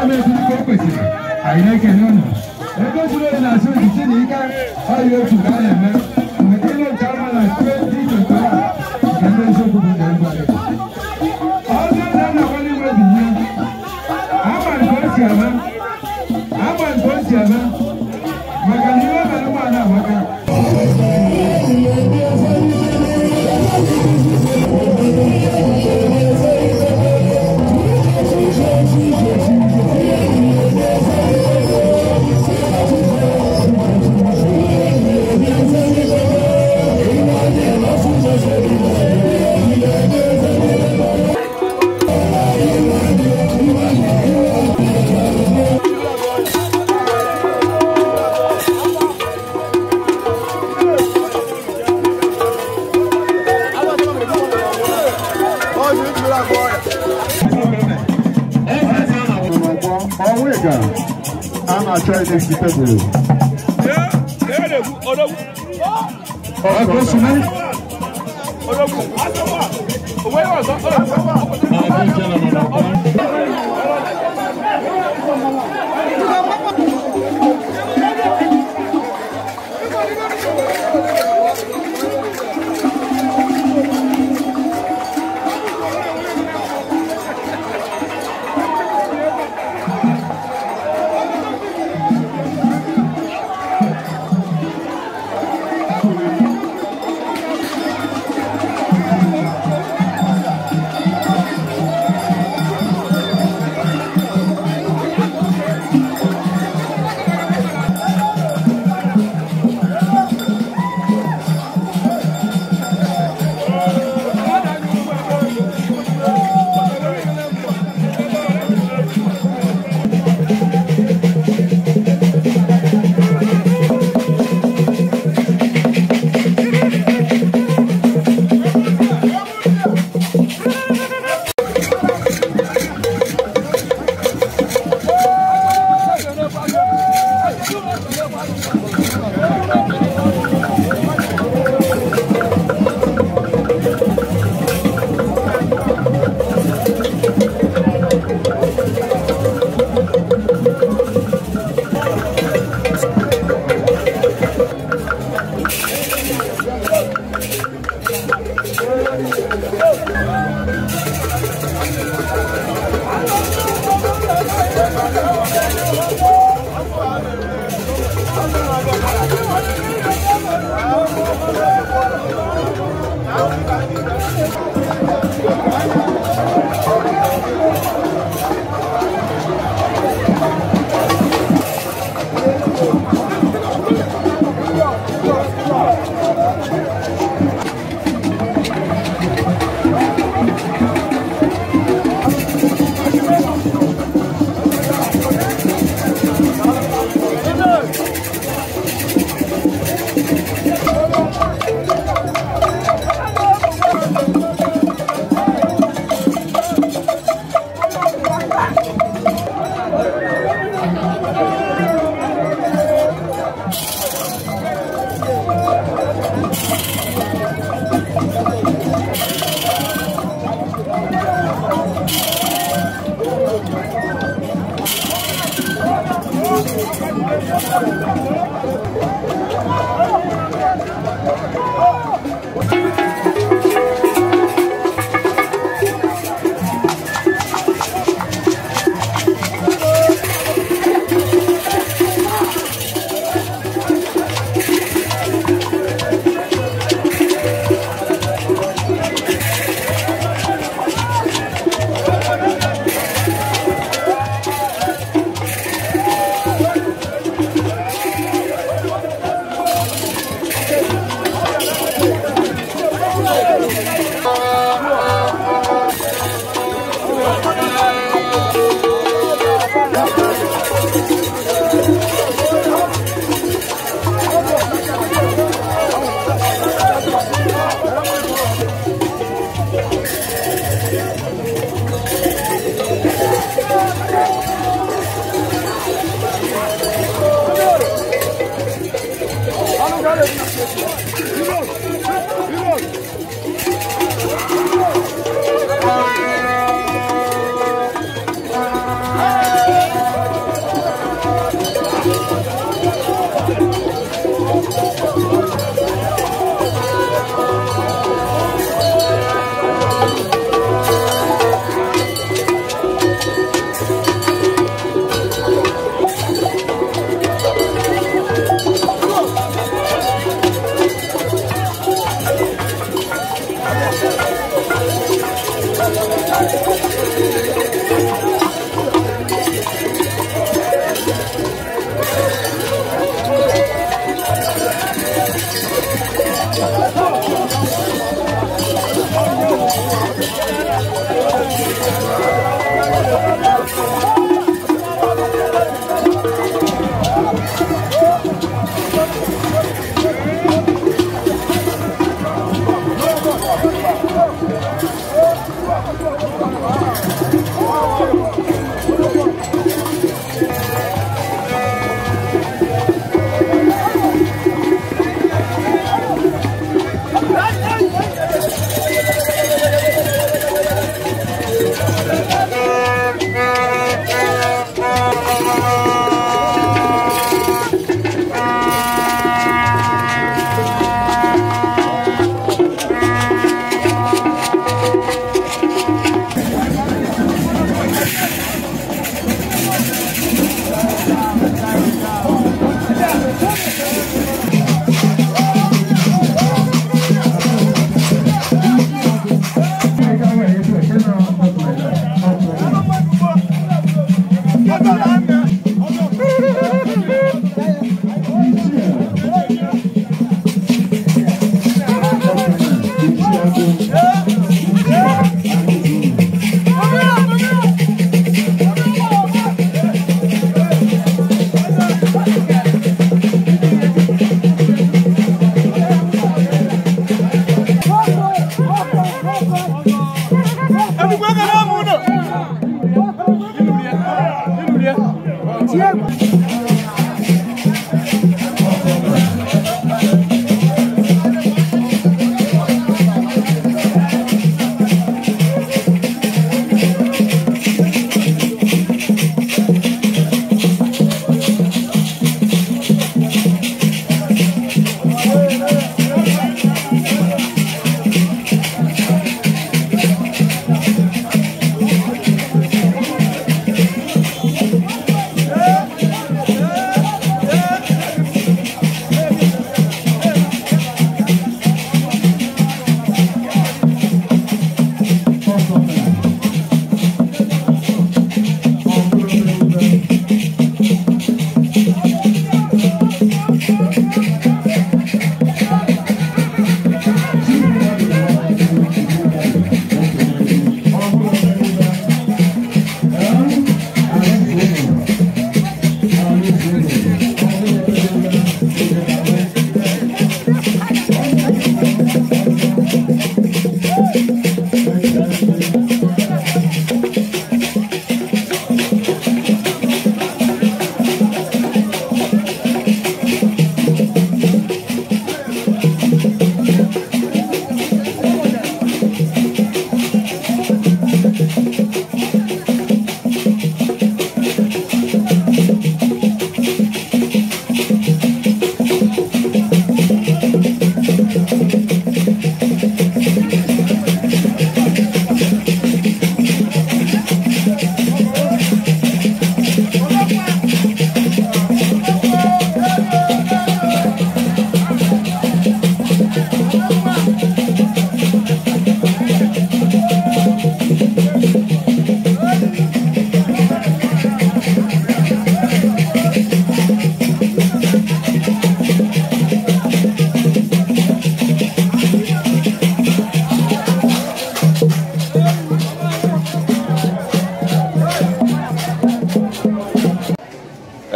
na-eme etu ka o kwesịrị. Anyị na-ekele unu. Ego zuru ohi na-asụ ojiji na ike ọyị otu ka a na-eme. Mgbe ịlụ nke ama na 2021 nke ndị eziokwu bụ ndị ngwa. Ọzọ na nna igwe binye. Ama nke o si eme. Ama nke o si eme. Maka na ihe mere ụmụada amaka. I'm not trying to keep it.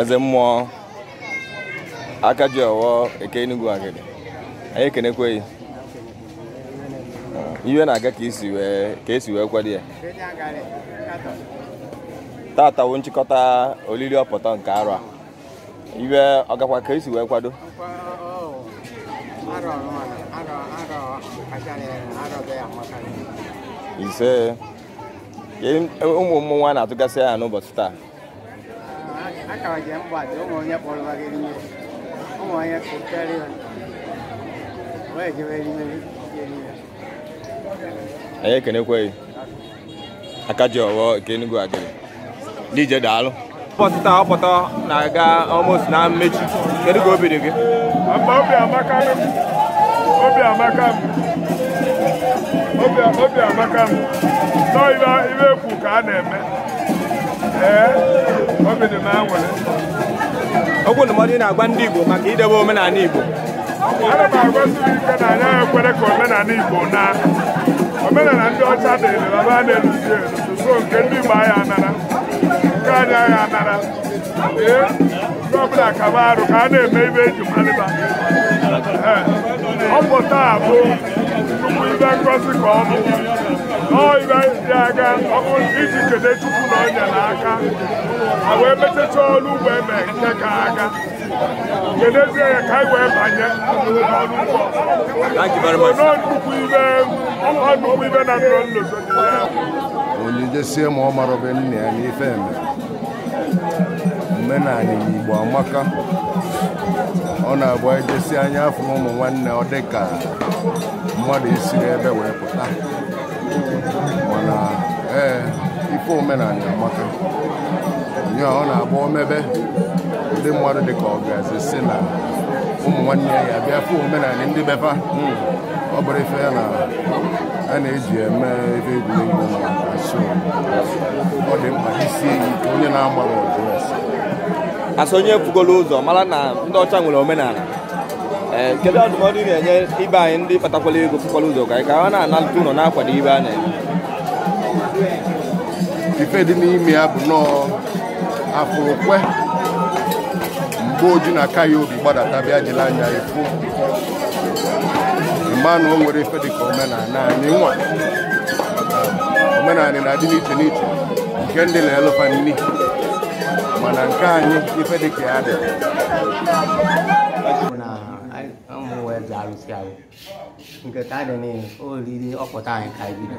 Eze mmụọ aka ji ọwọ eke Enugu Agidi anyị ekenekweghị iwe na-aga ka esi wee kwado ya. Tata wụ nchịkọta olili ọpụta nke arọ a, iwe ọ gakwa ka esi wee kwado? Ise ụmụ mmụọ a na-atụgasị ya n'ụbọchị taa. Anyị ekenekweghị aka ji ọwọ nke Enugu Agidi ndị ije daalụ. Ụbọchị taa ọpụta na-aga almost na mmechi, kedu ka obi dị gị? Obi amaka m, obi amaka m, obi amaka m. Nọ ibe ekwu ka a na-eme. Ee, obi dị m aṅụrị. Okwu ndụmọdụ ị na-agwa ndị Igbo maka idebe omenala Igbo? Ana m agwasiri ike na anyị ekwere ka omenala Igbo na omenala ndị ọcha dịrị na a na-eluzi elu so nke ndị Igbo anyị anara nke anyị anyị anara ee ndị ọbụla kaba arụ ka a na-eme ibe eji malịba. Ọ pụta bụ nnukwu ibe ngozi ka ọ bụ ọ ibe dị aga ọ bụ iji kene Chukwu na ọnya n'aka a wee mechacha ọrụ ugbo eme nke ka aga kenezie ya ka anyị wee banye n'ọrụ ugbo. Thank you very much. Ọ nnukwu ibe na ndụ nlozo dị ya. Onye ma ọ mara be nne ya n'ife eme omenala Igbo amaka. Ọ na-abụ ejesi anya afọ ụmụ nwanne ọ dị ka mmadụ isi n'ebe wee pụta, mana ee ife omenala amaka. Nye ọ na-abụ omebe ndị mmadụ dị ka ọ gazi si na ụmụ nwanne ya bịa fụ omenala ndị befa. Ọ bụrụ ife ya na a na-eji eme ife egwuregwu maka so ọ dị mkpa isi ike onye na-agbara ọgụ ese. Asị onye fugolo ụzọ mara na ndị ọcha nwere omenala. Ee, kedu ọdụmọdụ ị na-enye ibe anyị ndị kpatakwala ego fụkwala ụzọ ka anyị ka ha na-analite ụlọ na-akwado ibe a na-eme? Ife dị n'ime ya bụ nọọ afụrụkwe mgbe oji na aka ya obi gbadata bịa jiri anya efu mma na o nwere ife dị ka omenala anyị nwa. Omenala na-adị n'iche n'iche nke ndị na-elụfa nni, mana nke anyị ife dị ka ya dị. Nke taa dị n'oriri ọpụta anyị ka ebido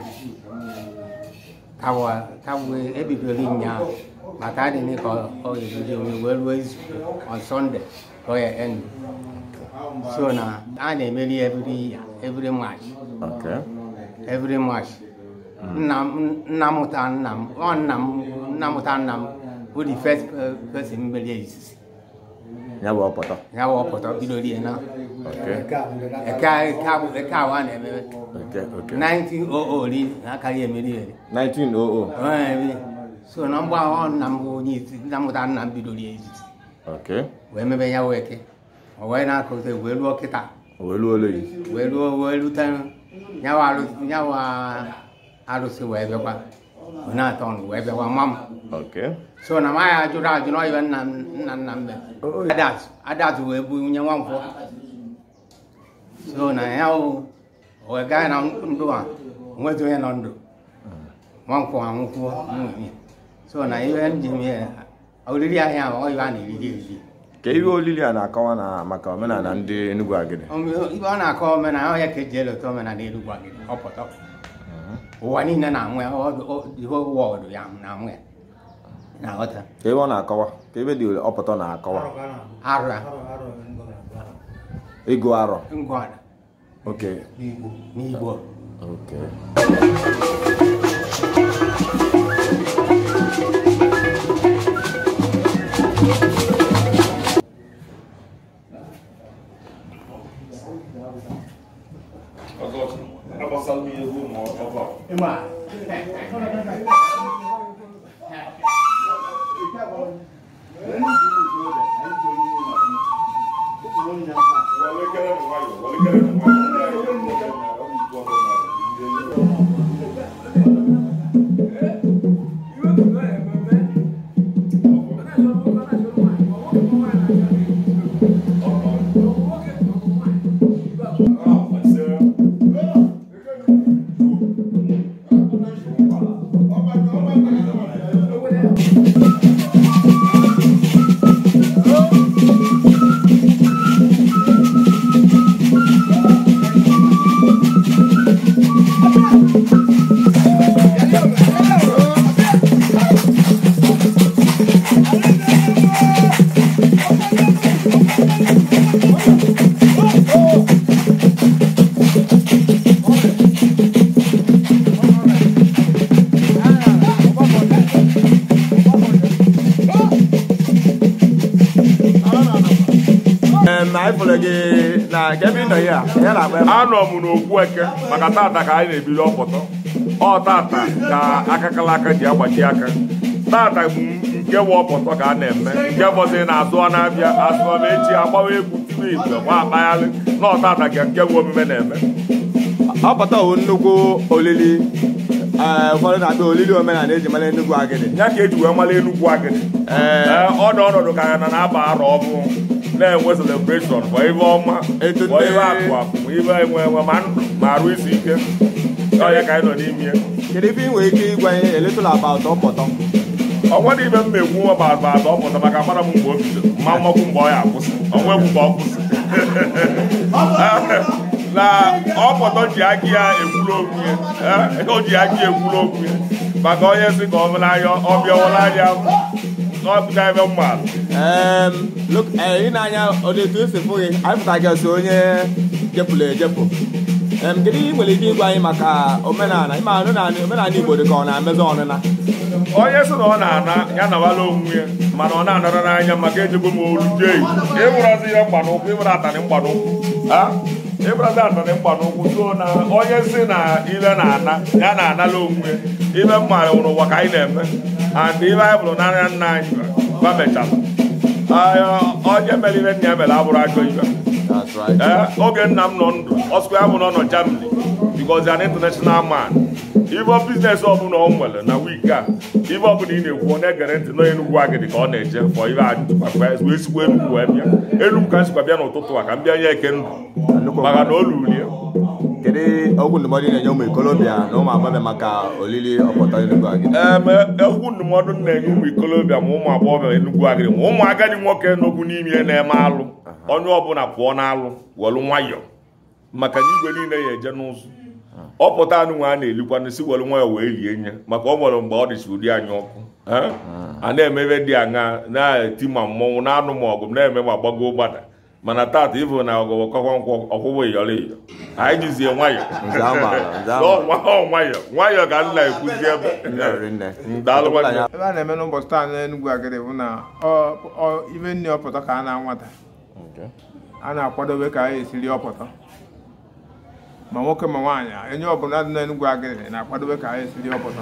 ebidoro ụnyaahụ ma taa dị ka ọ ebido wee ruo izu on Sunday ka ọ ya end. So na a na-emeri every year, every March. Okay. Every March. Nna mụta nna m, ọ nna m, nna mụta nna m bụ the first person mmeri izizi. Ya bụ ọpụta. Ya bụ ọpụta bidoro ya na. Okay. Eke ahụ a na-emebe. Okay, okay. 1900 ri akarị emeri eri. 1900. So na mgbe ahụ nna m bụ onye izizi, nna mụta nna m bidoro ya izizi. Okay. Wee mebe ya wee eke. O wee na-akụte wee ruo kịta. Wee ruo ole yi? Wee ruo wee rute nyawa arụsị wee bịakwa. Ọ na-atọ ọnụ wee bịakwa nwa m. Okay. So na maya ajụrụ ajụ na ọyịba nna nna m mere. Adatụ wee bụ onye nwa nkwọ. So na ya o wee gaa na ndụ a onwezi onye nọ ndụ. Nwa nkwọ anwụkwuo nwunye. So na ihe ndị m oriri ahịa ahụ ọyịba a na-eriri eriri. Ka ihe olili a na-akọwa na maka omenala ndị Enugu Agidi? Ibe ọ na-akọ omenala ọ ya ka eji eleta omenala Enugu Agidi ọpụta. Ụwa niile na-anwụ ya, the whole world ya na-anwụ ya. Na-aghọta. Ka ebe ọ na-akọwa, ka ebe dị ọpụta na-akọwa. Arụ. Ịgụ arọ. Ngụ arọ. Okay. N'Igbo. Okay. Anọ m n'okwu eke maka tata ka anyị na-ebido ọpụta. Ọ tata ka akakala aka ji agbaji aka. Tata bụ nke bụ ọpụta ka a na-eme. Nke bọzi na azụ ọ na-abịa azụ ọ na-echi agbawa egwu tiwe igwe gba akpagharị. N'ọtata ka nke bụ omume na-eme. Ọpọtọ bụ nnukwu olili ụfọdụ na-akpọ olili omenala eji mara Enugu Agidi. Ya ka eji wee mara Enugu Agidi. Ọ dị ọnọdụ ka ya na na-aba arọ ọbụ na-enwe celebration for ife ọma, for ife akụ akụ, ife enwe enwe ma ndụ ma arụ isi ike. Ọ ya ka anyị nọ n'ime ya. Kedu ife ị nwere ike ịgwa anyị a little about ọpọtọ? Ọ nwere ibe m na-ekwu about ọpọtọ maka amara m mgbe o bido, ma mmakwu mgbe ọ ya akwụsị, ọ nwekwu mgbe ọ kwụsị. Na ọpọtọ ji aka ya ekwuru okwu ya, o ji aka ya ekwuru okwu ya maka onye si ka ọ bụla anya ọ bịawala anya n'ọpụta ebe mmadụ. Look, ị na-anya etu esi fụ gị, anyị pụtara gị onye jepụrụ ejepụ. Kedu ihe ị nwere ike ịgwa anyị maka omenala? Ịma omenala Igbo dị ka ọ na-emezi ọnụna. Onye sị na ọ na-ana ya nawala onwe ya, mana ọ na-anara n'anya maka ejego m olu jee ịbụrụzi ihe mgba n'ụkwụ, ịbụrụ atanị mgba n'ụkwụ, ịbụrụzi atanị mgba n'ụkwụ. So na onye sị na ile na-ana ya na-anala onwe ya. Ibe mmadụ nwụrụ ụwa ka anyị na-eme, and ibe anyị bụrụ n'anya nna anyị ba mechara. Onye mere ibe nna ya mere abụrụ ajọ ibe. Oge nna m nọ ndụ, ọsụkwa ya bụ na ọ nọ Germany because an international man. Ibe biznes ọbụla ọ nwere na wiiki a, ibe ọbụla ị na-ekwu ọ na-egere ntị nọ Enugu Agidi ka ọ na-eje fọ ibe wee sikwa Enugu wee bịa. Enugu ka m sikwa bịa n'ụtụtụ a ka m bịa nye eke ndụ maka na o lulie. Kedu okwu ndụmọdụ ị na-enye ụmụ ikolobịa na ụmụ agbọghọbịa maka olili ọpọtọ Enugu Agidi? Okwu ndụmọdụ m na-enye ụmụ ikolobịa ma ụmụ agbọghọbịa Enugu Agidi ma ụmụ agadi nwoke n'okwu n'ime na-eme alụ, onye ọbụla pụọ n'alụ welu nwayọọ maka na igwe niile ya eje n'ụzọ. Ọpụta anụ nwa a na-elikwa si welu nwayọọ wee lie nye maka ọ nwere mgbe ọ dịsi ụdị anya ọkụ a na-eme ebe dị aṅa na-eti ma mmọnwụ na-anụ ma ọgụ na-eme ma gbago gbada. Mana tata ịbụ na ọgọkọkwa nkwọ ọkwụgbọ ịyọrọ ịyọ anyị jizie nwayọọ nwayọọ nwayọọ ka nna ekwuzi ebe. Ebe a na-eme n'ụbọchị taa n'Enugu Agidi bụ na ibe nne ọpọtọ ka a na-anwata, a na-akwadobe ka a esiri ọpọtọ ma nwoke ma nwaanyị. Onye ọbụla dị n'Enugu Agidi na-akwadobe ka a esiri ọpọtọ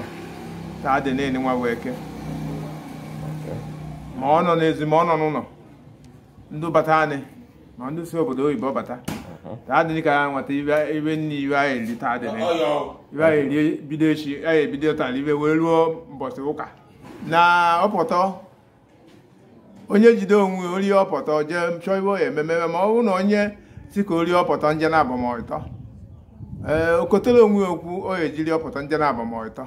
taa dị na-eni nwa bụ eke, ma ọ nọ n'ezi ma ọ nọ n'ụlọ, ndị bata anyị ma ndị si obodo oyibo bata taa dị ka ya nweta ibe nne ibe anyị eri taa dị ibe anyị eri bido echi anyị ebido taa ibe wee ruo mbọchị ụka. Na ọpọtọ onye jide onwe orie ọpọtọ jee chọọ ibe ya emememe, ma ọ bụrụ na onye si ka orie ọpọtọ nje na abamọtọ, ee okotere onwe okwu o ejiri ọpọtọ nje na abamọtọ.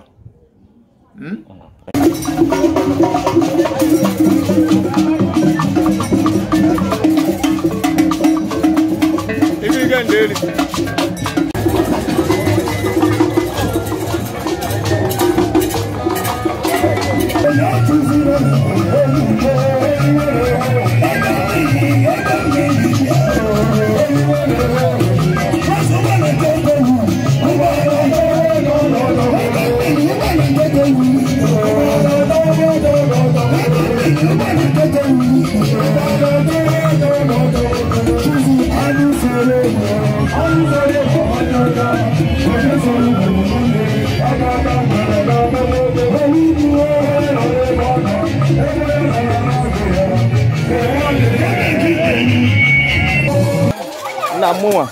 Nna mụnwa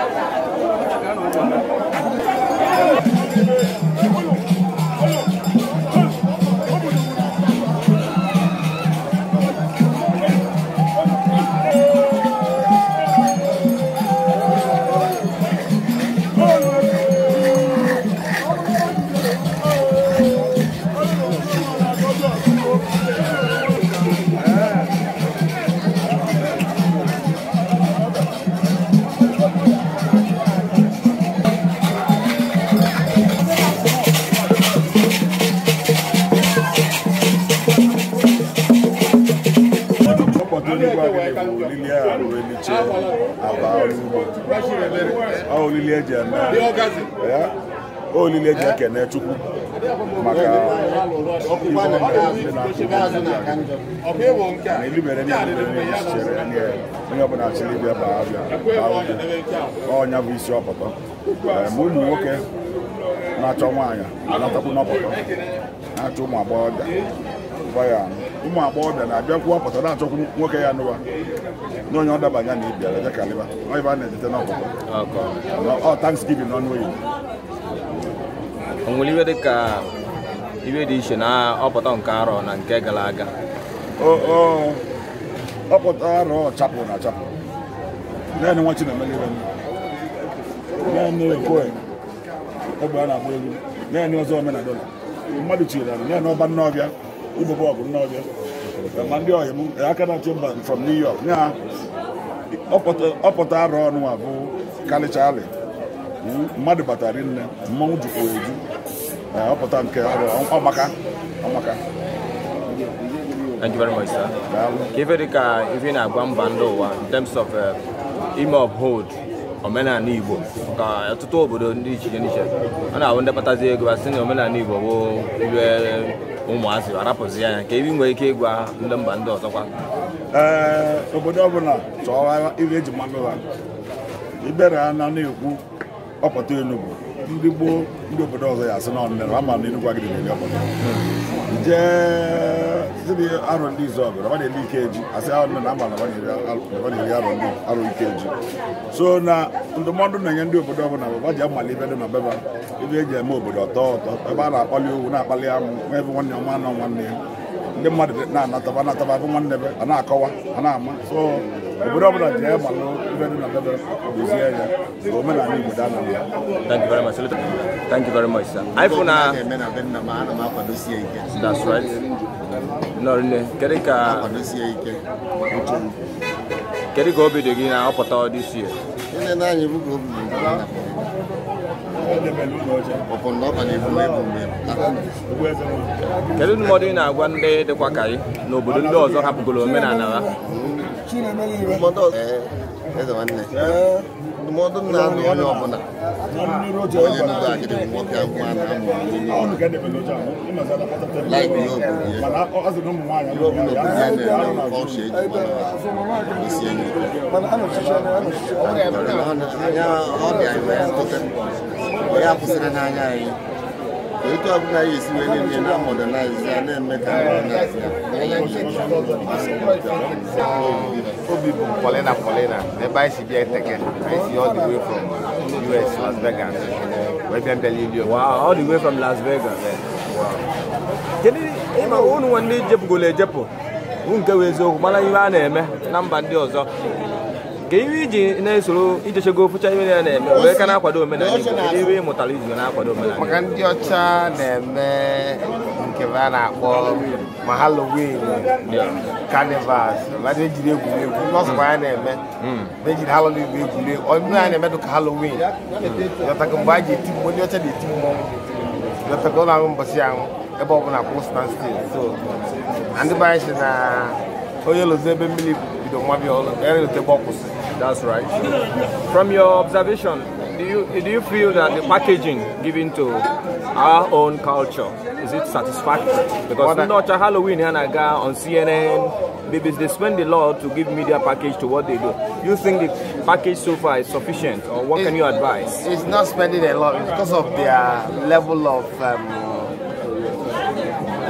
Thank you. Ọpọtọ Enugwu Agidi bụ olili a bụ eliche aba ọrụ ugbo. Ọ olili eji eme ya, olili eji ekene Chukwu maka ife ọ mere ndị na-akụ na elibere ndị chere nye onye ọbụla chịrị ịbịa baa abịa baa ugbo. Ọnya bụ isi ọpọtọ. Ma ụmụ nwoke na-achọ nwaanyị anatakwu n'ọpọtọ, na-achọ ụmụ agbọghọbịa gwa ya anụ. Ụmụ agbọghọbịa na-abịakwu ọpọtọ na-achọkwu nwoke ya nụwa na onye ọ dabanya na ịbịara je kalịba ọ ibe a na-ejete n'ọpọtọ. Ọ Thanksgiving n'ọnụ oyibo. O nwere iwe dị ka iwe dị iche na ọpọtọ nke arọ na nke gara aga? Ọpọtọ arọ chapụ na chapụ naanị nwa Chinemele, naanị Okoye egbe a na-agba egwu, naanị ọzọ omenadọla mmadụ chiri anyị, naanị ọba nnọbịa ibobo ọgụ nnọbịa ma ndị ọyị m aka na-achị mba from New York nya. Ọpọtọ arọ ọnụnwa bụ kalịchalị, mmadụ batara nne, mmọnwụ jukwa eju. Ọpọtọ nke arọ ọmaka ọmaka. Thank you very much, sir. Daalụ. Ka ife dị ka ife ị na-agwa mba ndị ụwa in terms of ime uphold omenala Igbo, ka ọtụtụ obodo ndị iche n'iche ọ na-abụ ndị kpatazi ego asị na omenala Igbo bụ iwe ụmụazị arapụzi ya, ka ebe ị nwere ike ịgwa ndị mba ndị ọzọkwa? Ee, obodo ọbụla chọwa ihe eji mmanụ ha ibere ha na na-ekwu ọpọtọ Enugwu. Ndị gboo, ndị obodo ọzọ ya asị na ọnụnere ama na Enugwu Agidi na-eri ọpọtọ jee sịdị arọ ndị izu ọbụla ọ na-eri ike eji asị ahụ na ama na ọ na-eri arọ ndị arọ ike eji. So na ndụmọdụ na-enye ndị obodo ọbụla bụ ji amali ibe dị na beba ibe eji eme obodo ọtọ ụtọ, ebe a na-akpali owu na-akpali amụ nwa ebe nwanne ọma nọ nwanne ya, ndị mmadụ na-anataba anataba bụ nwanne be a na-akọwa a na-ama. So obodo ọbụla ji amalụ ibe dị na bebe dozie ya ka omenala Igbo daa na ya. Thank you very much. Thank you very much, sir. Anyị fụ na na-eme na be nna m, ana m akwadosie ike. That's right. Nọrọ nne, kedu ka akwadosie ike. Kedu ka obi dị gị na ọpọtọ this year? Ile na anyị bụ ka obi dị m na ọpụ na ọba na-ebu ebu mgbe pụtara. Kedu ndụmọdụ ị na-agwa ndị dịkwa ka gị n'obodo ndị ọzọ hapụgoro omenala ha? Ndụmọdụ ee, eze nwanne, ndụmọdụ m na-adụ onye ọbụla onye Enugwu Agidi bụ nwoke nwa na-amụ like ihe obodo ya, ihe ọbụla obodo ya na-eme, kọlchọ eji mara isi enyi anya ọ dị anyị wee tụta ya kwụsịrị n'anya anyị. Etu ọbụla anyị esi wee na-eme na modernize ya, na-eme ka modernize ya anya nke. Obi bụ Paulina Paulina n'ebe anyị si bịa eteke. Anyị si all the way from US, Las Vegas, wee bịa mbịa Lilio. Wow, all the way from Las Vegas. Wow. Kedu ịma unu nwa ndị jepụgolo ejepụ bụ nke bụ eziokwu mara ihe a na-eme na mba ndị ọzọ, ka ihe iji na-esoro ijechego fụcha ihe a na-eme wee ka na-akwado omenala Igbo, kedu ihe ị mụtara iji wee na-akwado omenala? Maka ndị ọcha na-eme nke a na-akpọ ma Halloween, carnivals, ma ndị ejiri egwuregwu ndị ọzọkwa ya na-eme na-ejiri Halloween bụ egwuregwu. Ọmụme a na-eme dịka Halloween yọtaka mgbe a ji eti mmọnwụ, ndị ọcha na-eti mmọnwụ yọtaka ụlọ ahụ mbọsị ahụ ebe ọ bụla kwụ stand still. So na ndị be anyị sị na onye lozi ebe mmiri bido mmabịa ọlụ ya na-elote ebe ọ kwụsị. That's right. From your observation, do you feel that the packaging given to our own culture, is it satisfactory? Because What ndị ọcha Halloween ha na-aga on CNN, BBC, they spend a lot to give media package to what they do. You think the package so far is sufficient, or what can you advise? It's not spending a lot. It's because of their level of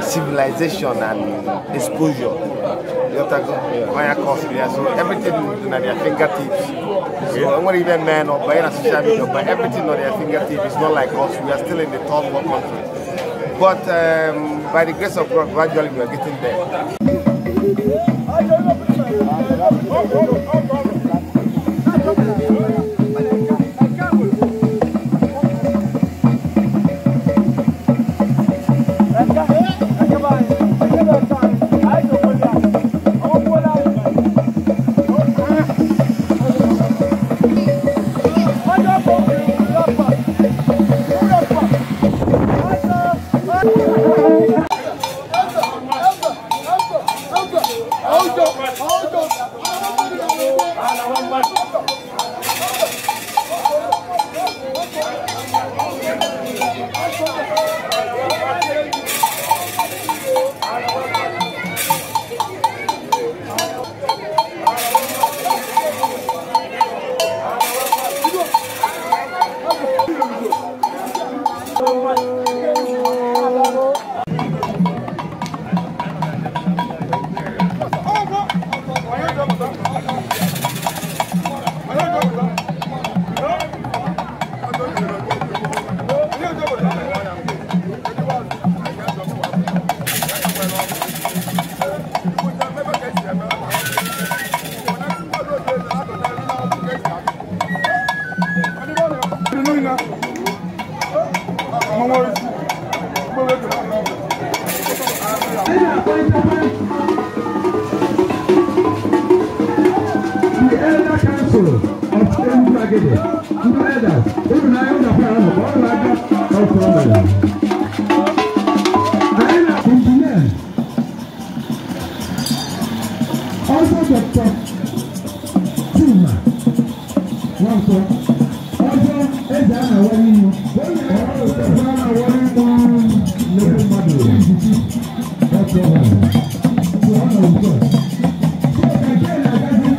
civilization and exposure. You have to go cost there, so everything is at their fingertips. So when even men or buying a social media, but everything on their fingertips. It's not like us. We are still in the third world country. But by the grace of God, gradually we are getting there. Auto! Auto! The Elder Council of Enugu, ndị elders, unu na unu na ahụ ka ọ na-aga ọsọ mere. Anyị na injinia ọzọ Dr. Chuma Nwankwo, ọzọ eze a na-awanye inu, ọzọ a na-awanye inu nnukwu mmadụ ijiji ọsọ mere. Ọ nọ ugbu a. So ka nke na-agazi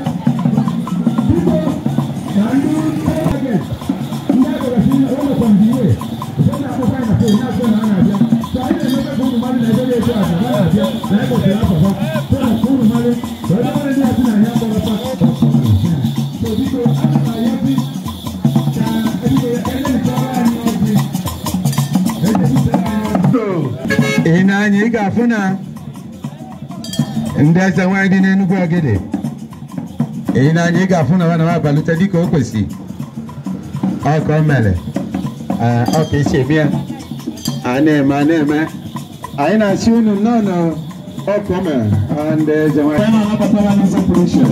Ị na-anya ị ga-afụ na ndị eze nwanyị dị n'Enugu Agidi. Ị na-anya ị ga-afụ na ha na-abalite dịka o kwesịrị. Ọ ka o mere. Ọ ka esi eme ya. A na-eme a na-eme. Anyị na-asị unu nnọọ na ọ ka o mere. Ndị eze nwanyị. Anyị na-anabatara n'ụzọ pụrụ iche.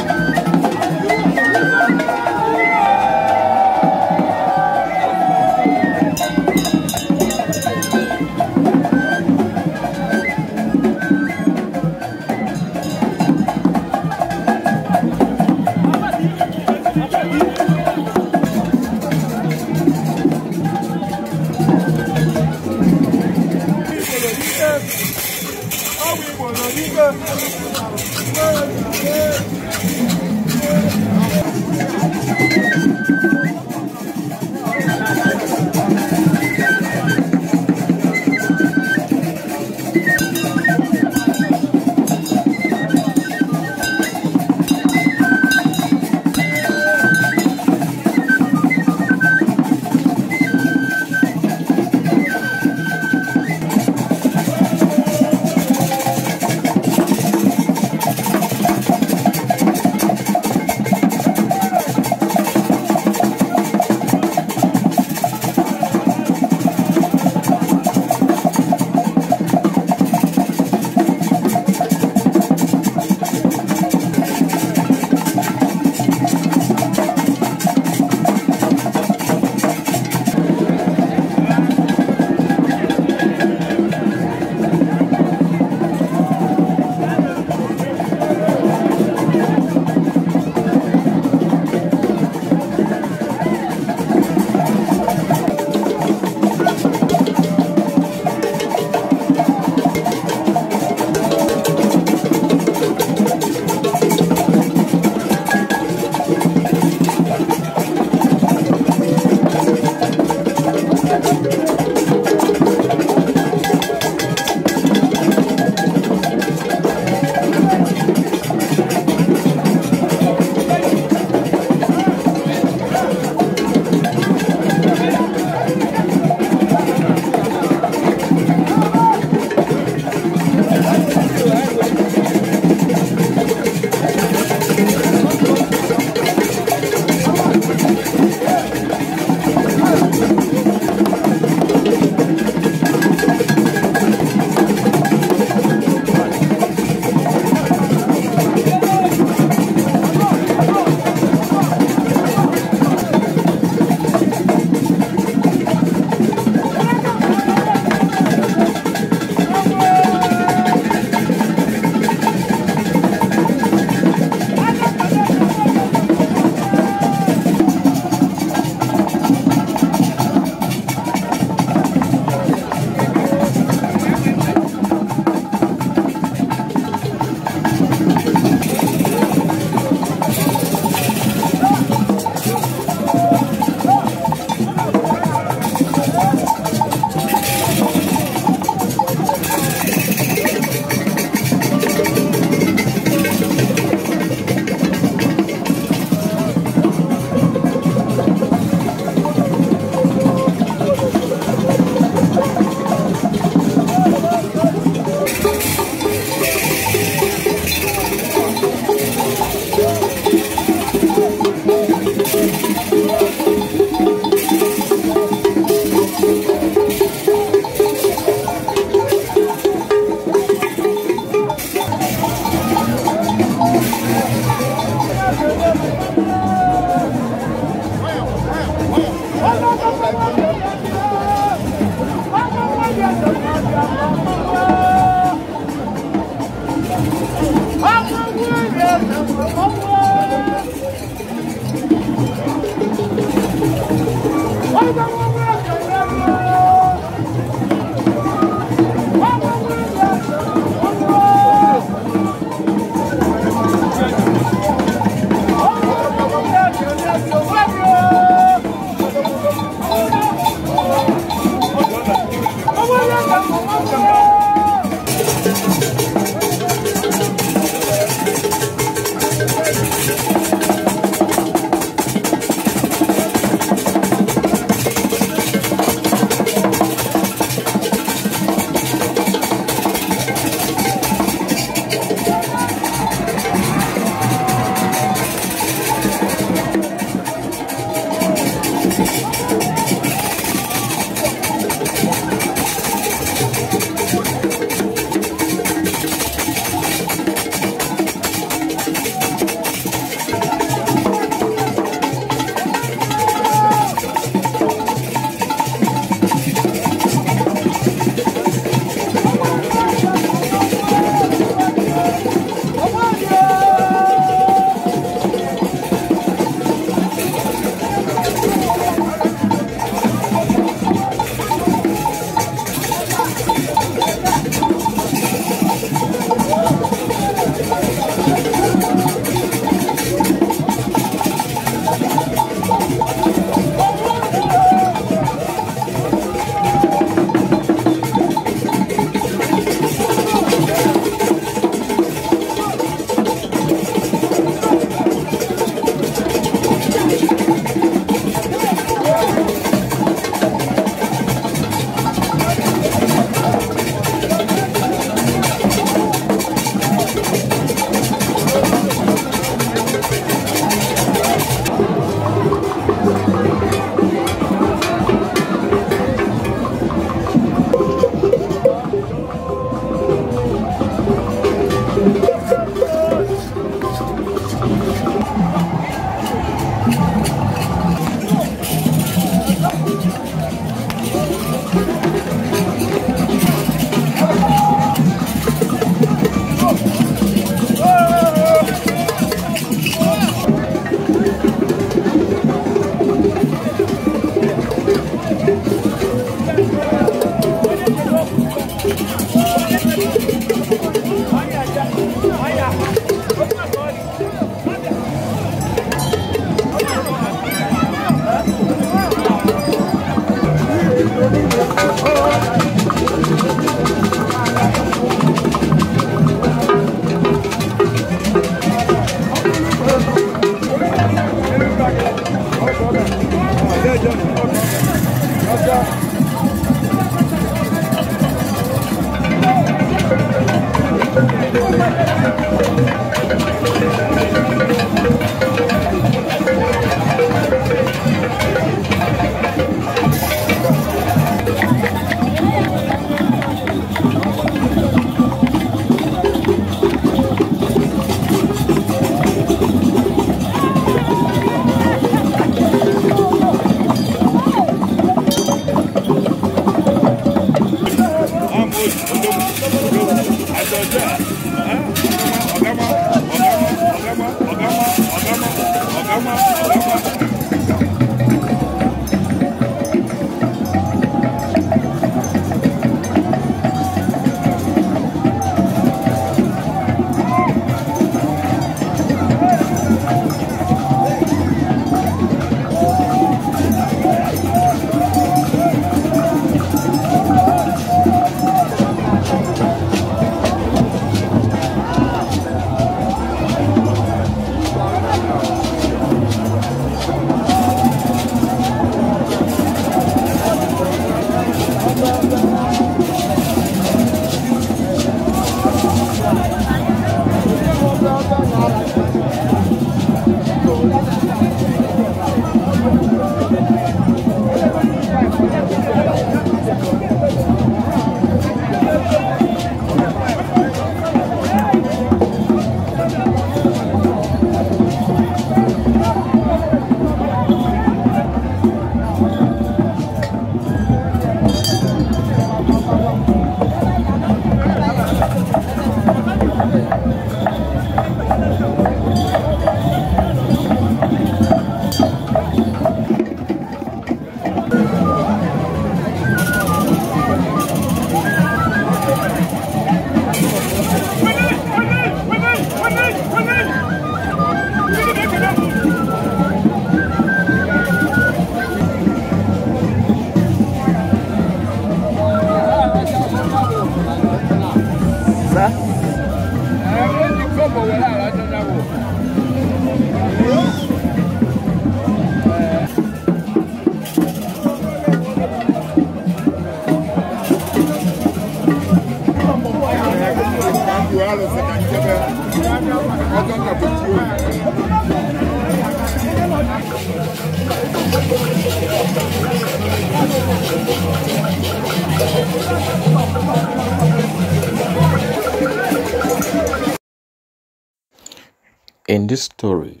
In this story,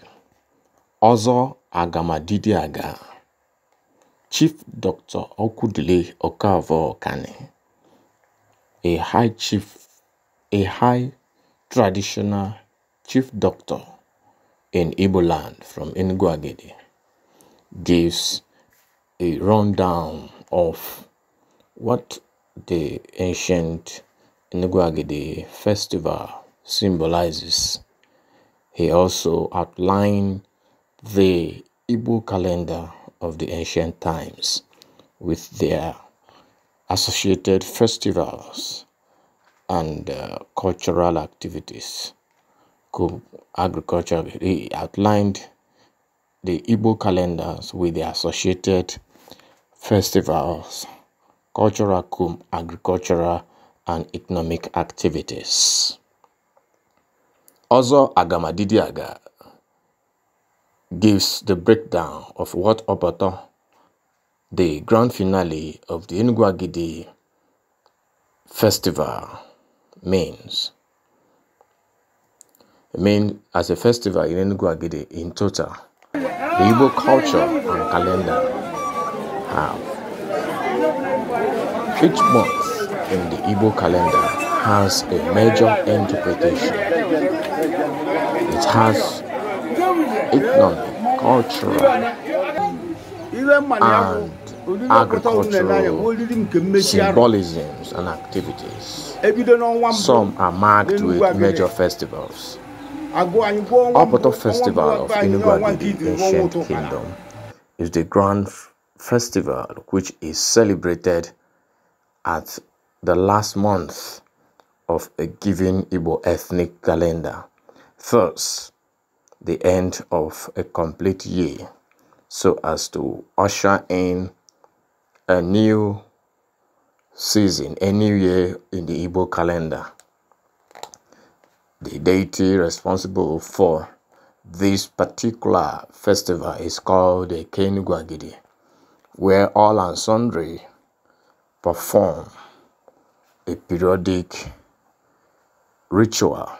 Ozo Agamadidiaga, Chief Dr. Okwudili Okafor Okani, a high traditional chief doctor in Igbo land from Enugu-Agidi, gives a rundown of what the ancient Enugu-Agidi festival symbolizes. He also outlined the Igbo calendar of the ancient times with their associated festivals and cultural activities. Agriculture. He outlined the Igbo calendars with the associated festivals, cultural, agricultural, and economic activities. Ozo Agamadidiaga gives the breakdown of what Opoto, the grand finale of the Enugu-Agidi festival, means. It means as a festival in Enugu-Agidi in total, the Igbo culture and calendar have. Each month in the Igbo calendar has a major interpretation. It has economic, cultural, and agricultural symbolisms and activities. Some are marked with major festivals. Opoto Festival of Enugu-Agidi Ancient Kingdom is the grand festival which is celebrated at the last month of a given Igbo ethnic calendar, thus the end of a complete year, so as to usher in a new season, a new year in the Igbo calendar. The deity responsible for this particular festival is called the Enugu-Agidi, where all and sundry perform a periodic ritual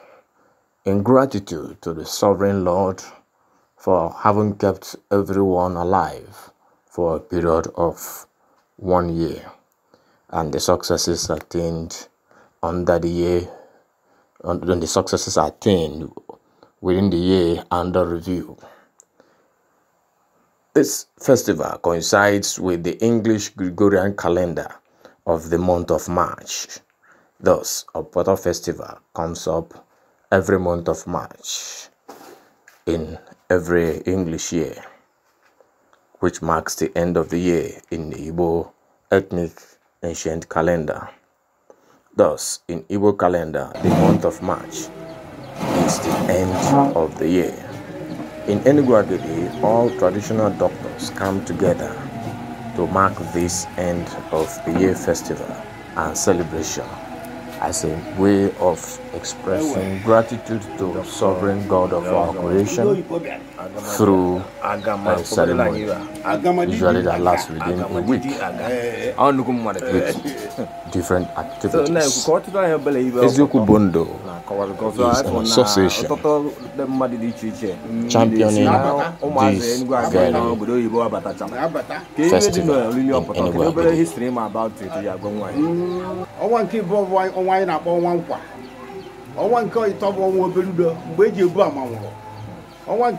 in gratitude to the sovereign Lord for having kept everyone alive for a period of 1 year, and the successes attained under the year on the successes attained within the year under review. This festival coincides with the English Gregorian calendar of the month of March. Thus, Oporto Festival comes up every month of March in every English year, which marks the end of the year in the Igbo ethnic ancient calendar. Thus, in Igbo calendar, the month of March is the end of the year. In Enugu Agidi, all traditional doctors come together to mark this end of the year festival and celebration as a way of expressing gratitude to sovereign God of our creation through a ceremony, usually that lasts within a week, with different activities. Eziokwu Bụ Ndụ is an association championing this very festival in Enugu Agidi. Ọnwa nke bụ ọnwa anyị na-akpọ ọnwa nkwa, ọnwa nke ịtọ bụ ọnwa obere udo mgbe eji ebu amanwụrụ, ọnwa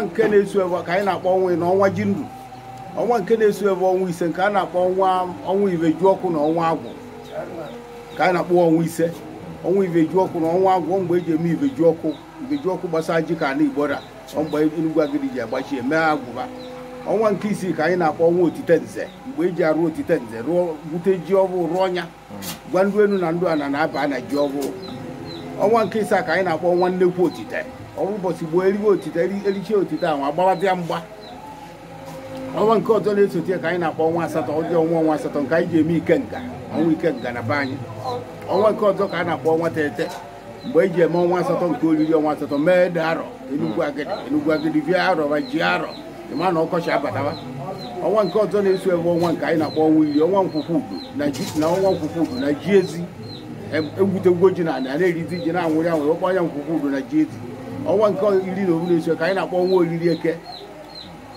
nke na-esu ebe ka anyị na-akpọ ọnwa na ọnwa ji ndụ, ọnwa nke na-esu ebe ọnwa ise nke a na-akpọ ọnwa iveju ọkụ na ọnwa agwụ ka anyị na-akpọ ọnwa ise, ọnwa iveju ọkụ na ọnwa agwụ mgbe eji eme iveju ọkụ gbasara ji ka ana Igbo ra mgbe Enugu Agidi ji agbachi eme agwụba. Ọnwa nke isii ka anyị na-akpọ ọnwa otite nze mgbe eji arụ otite nze rụọ gwute ji ọbụ rụọ ọnya gwa ndụ enu na ndụ ana na-aba na ji ọbụ. Ọnwa nke isaa ka anyị na-akpọ ọnwa nnekwu otite, ọrụ ụbọchị gboo eriwe otite erichie otite ahụ agbawazịa mgba. Ọnwa nke ọzọ na-esote ka anyị na-akpọ ọnwa asatọ, ọ dị ọnwa asatọ nke anyị ji eme ikenga, ọnwa ikenga na be anyị. Ọnwa nke ọzọ ka a na-akpọ ọnwa tete mgbe eji eme ọnwa asatọ nke oriri ọnwa asatọ mee ede arọ Enugu Agidi, Enugu Agidi bịa arọ ma ji arọ ịma na ọkọchị abataba. Ọnwa nke ọzọ na-eso ebe ọnwa nke anyị na-akpọ ọnwa iri, ọnwa nkwụkwụ udu na ọnwa nkwụkwụ udu na ji ezi egwutegwu ji na ana na-erizi ji na-anwụrị anwụrị ọkpọ anya nkwụkwụ udu na ji ezi. Ọnwa nke iri na obu na-eso ka anyị na-akpọ ọnwa oriri eke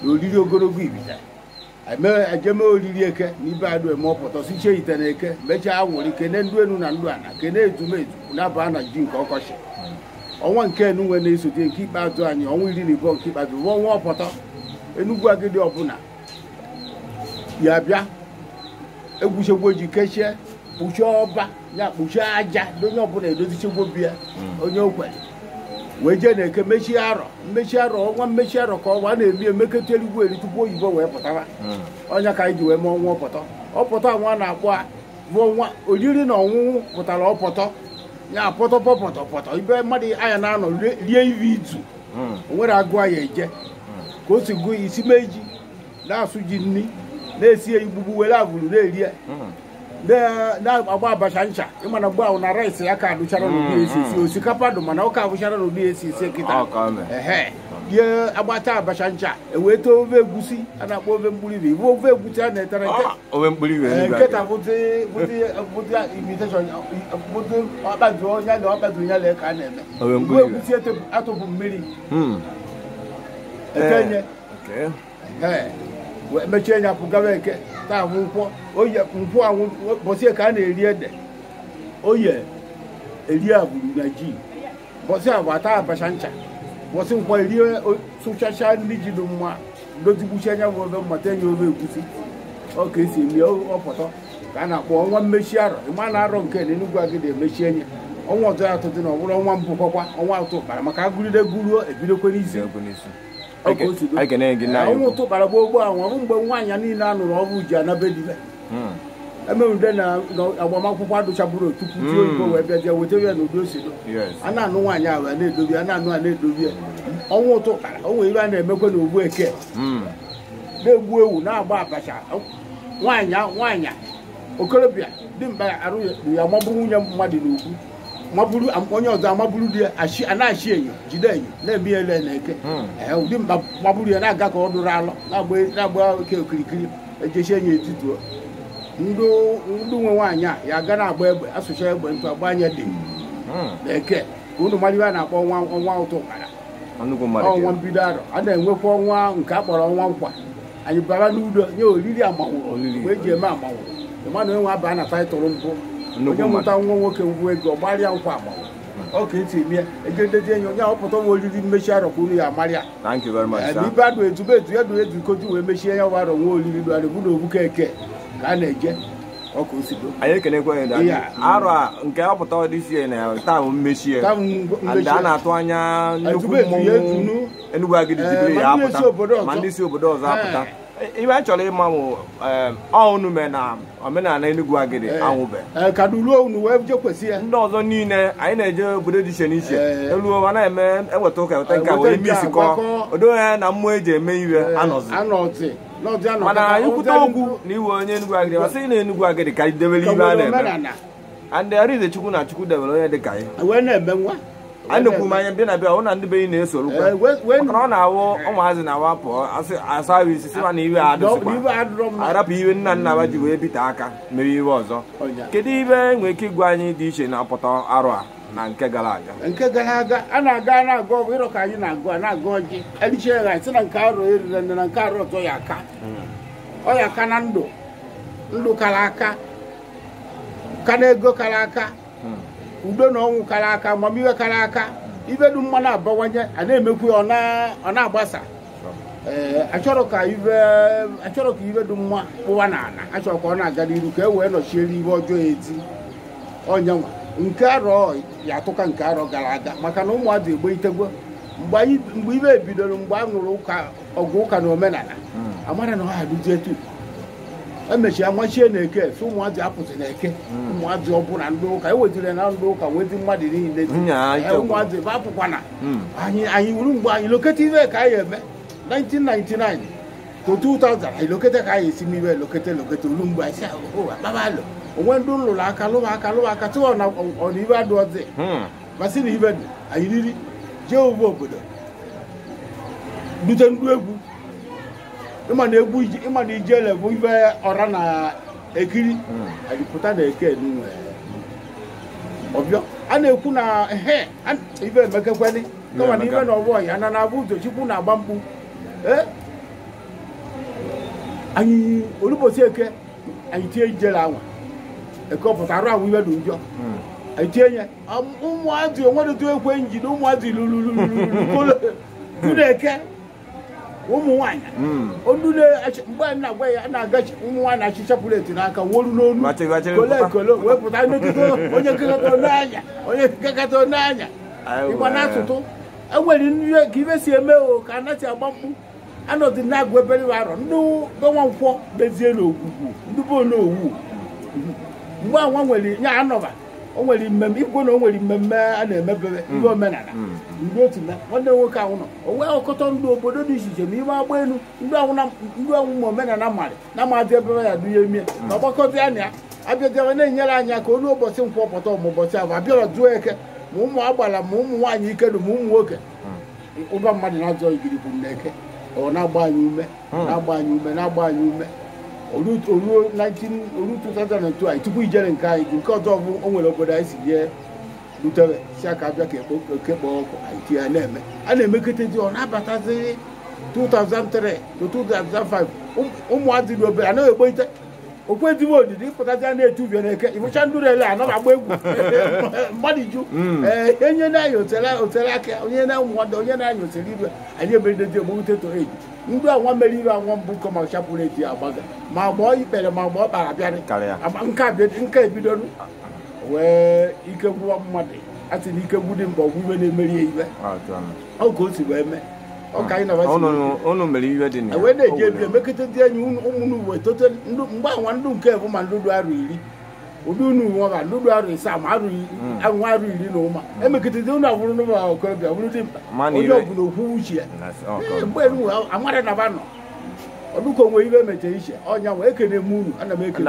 na oriri ogologo ibite ejeme oriri eke na ibe adụ eme ọpụtọ sichie ite na eke mechaa anwụrị kene ndụ enu na ndụ ana kene ezumezu na-aba na ji nke ọkọchị. Ọnwa nke enunwe na-esote nke ikpeazụ anyị ọnwa 12 nke ikpeazụ bụ ọnwa ọpọtọ. Enugu Agidi ọbụla ya bịa egwuchegwo ji kechie kpuchie ọba ya kpuchie aja onye ọbụla edozichegwo bịa onye okwere wee jee na eke mechie arọ mmechi arọ ọnwa mmechi arọ ka ọnwa na-emi emeketa erigwu eri tupu oyibo wee pụtara ọnya ka anyị ji wee mee ọnwa ọpọtọ. Ọpọtọ anwa na-akpọ a bụ ọnwa oriri na ọṅụṅụ pụtara ọpọtọ ya pọtọpọpọtọpọtọ ibe mmadụ anya na-anọ rie ive izu o nwere agụ anya eje ka o si gụ isi mee ji na-asụ ji nni na-esi igbugbu were avụrụ na-erie na-agba abacha ncha ịma na mgbe ahụ na rice ya ka adụchara n'ụdị esi esi osikapa dụ mana ọ ka abụchara n'ụdị esi esi kịta ehe rie agbacha abacha ncha ewee tee ofe egusi a na-akpọ ofe mkpụrụ ibe ibu ofe egusi a na-etere nketa bụtị imitation bụtị ọkpazu onye na ọkpazu ya lee ka a na-eme ofe egusi atụpụ mmiri ekenye mechie ya pụgaba eke taa bụ nkwọ oye nkwọ anwụ bọsị ka a na-eri ede oye eri agburu na ji bọsị abụ ata abacha ncha bọsị nkwọ erie sụchacha ndị ji dị mma dozigbuchi anya bụ ofe mmata enye ofe egusi ọ ka esi eme ọpọtọ ka a na-akpọ ọnwa mmechi arọ ịma na arọ nke na Enugu Agidi emechi enye. Ọnwa ọzọ ya atụtụ na ọ bụrụ ọnwa mbụ kwakwa ọnwa atụ ụkpara maka agụride guruo ebidokwe n'isi ọnwa ụtụ kpara gboo gboo ahụ ọ bụ mgbe nwaanyị niile a nụrụ ọrụ ji anabe dibe emerude na agbamakwụkwọ adụchaburu tupu ti oyibo wee bịa jee weta ya n'ụdị osido a na-anụ nwaanyị ahụ a na-edobi a na-anụ a na-edobi ya. Ọnwa ụtụ kpara o nwere ibe a na-emekwe na ogbu eke na-egbu ewu na-agba abacha nwaanyị nwaanyị okorobịa dimkpa arụ ya maburu nwunye mmadụ n'ugwu maburu onye ọzọ amaburu di ya a na-achị enyo jide enyo na-eme ya ele na eke dimkpa maburu ya na-aga ka ọ dụrụ alọ na-agba oke okirikiri ejechi enyo etituo ndị nwe nwaanyị a ya aga na-agba egbe asụcha egbe ntụ agba anya dị na eke ka unu mara ibe a na-akpọ ọnwa ụtụ ụkpara ọnwa mbido arọ a na-enwekwa ọnwa nke a kpọrọ ọnwa nkwa anyị bara n'udo nye oriri amanwụrụ mgbe eji eme amanwụrụ ịma na enwe aba na taịtụl mbụ onye mụta nwa nwoke ngwu ego gbarịa nkwa agbanwe Ọ ka esi eme ya ejedezi enyi onye ọpụta nwa oriri mmechi arọ ka unu ya amarị ya. Thank you very much, sir. Ibe adụ ezube ezu ya dụ ezukoji wee mechie ya warọ nwa oriri dụarị bụ na obuka eke ka a na-eje ọka osido. Anyị ekenekwa ya daddy. Arọ a nke ọpụta this year na taa bụ mmechie. And a na-atụ anya nnukwu mmọnwụ Enugu Agidi Jubilee ya apụta ma ndị si obodo ọzọ apụta. Ibe anyị chọrọ ịma bụ ọ unu mee na omenala Enugu Agidi anwụbe. Ka duruo unu wee jekwesị ya. Ndị ọzọ niile anyị na-eje obodo dị iche n'iche elu ụwa na-eme eweta ụka eweta nke a wee ime isi kọọ odo ya na mmụọ eji eme iwe anọzi. Mana anyị kwute okwu na iwe onye Enugu Agidi ọ sị na Enugu Agidi ka anyị debere ibe a na-eme. And Arize Chukwu na Chukwu debere onye dị ka anyị. Anyị na-ekwu m anya bịa na bịa ọ na ndị be anyị na-esorokwa maka na ọ na-awụ ụmụazị na-awa pụọ asa ahụ isi sịma na iwe adịsịkwa arapụ iwe nna nna ha ji wee bite aka mere iwe ọzọ. Kedu ibe nwere ike ịgwa anyị dị iche na ọpụta arụ a na nke gara aga? Nke gara aga a na-aga na-agụ ọgụ ịrọ ka anyị na-agụ a na-agụ ọjị erichie ya sị na nke arụ erire nne na nke arụ ọzọ ya aka ọ ya aka na ndụ ndụ kara aka ka na ego kara aka udo na ọnwụ kara aka amamihe kara aka ibe dị mma na-abawanye a na-emekwu ya ọ na-agbasa. Ee, achọrọ ka ibe dị mma kpụwa n'ala achọrọ ka ọ na-aga n'iru ka e wee nọchiere ibe ọjọọ ezi ọnyanwa nke arọ ya atụka nke arọ gara aga maka na ụmụazị egbe itegwo mgbe ibe ebidoro mgbe a nụrụ ụka ọgụ ụka na omenala amara na ọ ha duzie tu emechie amachie na eke si ụmụazị apụsị na eke ụmụazị ọbụla ndị ụka eweziri na ndị ụka wezi mmadụ niile ụmụazị ebe apụkwana anyị wuru mgbe anyị loketa ibe ka anyị eme 1999 to 2000 anyị loketa ka anyị esi n'ibe lokete olu mgbe anyị si akpabalụ onwe ndị lụrụ aka lụwa aka lụwa aka tụọ na ọ na ibe adụ ọdị masị na ibe dị anyị riri jee ovu obodo dute ndị egwu ịma na egwu ịma na ijele bụ ibe ọra na ekiri anyị pụta na eke n'inwe ọbịa a na-ekwu na ehe ibe emekekweli kama na ibe na ọbụ ya na na-abụ ụzọ Chukwu na-agba mkpu ee anyị olubosi eke anyị tie ijele anwa eke ọpụta arụ ahụ ibe dị njọ anyị tie nye ụmụazị onweretu ekwe njide ụmụazị lulululu eke ụmụ nwaanyị mgbe anyị na-agwa ya na-agachi ụmụ nwaanyị na-achịcha pleti n'aka woru n'onu kole ekolo wee pụta onye kekata n'anya onye kekata n'anya ịgba n'atụtụ enwere nri ka ibe si eme o ka anasị agba mkpu anọdụ na-agụ ebere arọ ndị be nwankwọ bezie n'ogwugwu ndị be onowu mgbe anwa nwere nya anọba o nwere mmemme igwe na o nwere mmemme a na-emebebe ndị omenala ndị otu na nwanne nwoke ahụ nọ o wee ọkọtọ ndị obodo dị iche iche ma ime agba elu ndị anwụ ma omenala marị na maazị ebebe ya dunye mie na ọgbakọta ya na ya abịaziara na-enyere anyị aka olu ụbọchị nkwọ pụta ma ụbọchị ahụ abịara jụọ eke ma ụmụ agbara ma ụmụ nwaanyị ike dị ma ụmụ nwoke ụba mmadụ na-azọ igiri bụ na eke ọ na-agba anyị ume na-agba anyị ume na-agba anyị ume oru 2002 anyị tupu ijere nke anyị nke ọzọ bụ o nwere obodo anyị si jee rutere si aka abịa ka eke kpọọ ọkụ anyị tinye ya na-eme a na-emekọtazi ọ na-abatazi 2003 to 2005 ụmụazị dị obere anaghị egboite okwu ezigbo odidi ịpụtazi a na-etubie n'eke ịfụcha ndụ ele anaghị agba egwu mmadụ ju ee enye na-anya otere aka onye na ụmụnwadị onye na-anya otere ibe anyị emerидezi egbogite to eji ndị anwa mere ibe anwa mbụ kọ ma chapụrụ eti agbaga ma gbọọ ikpere ma gbọọ kpara abịarị nka ebidonu wee ike gwụwa mmadụ a sị na ike gwu dị mgbe ọgwụ ibe na-emeri ya ibe ọ ka o si wee mee wee na-eji ebi emekọta ndị enyi ụmụ uwe tote mgbe anwa ndụ nke bụ ma ndụdụ arụ iri ụdị unu nwa ndụdụ arụ ịsaa ma arụ arụ iri na ụma emekọtazi unu abụrụ n'ụmụ okorobịa bụrụ dị mkpa onye ọbụla okwu uche ya mgbe amara na ba nọ ọdụka onwe ibe emecha iche ọnya nwa ekene m unu ana m ekene.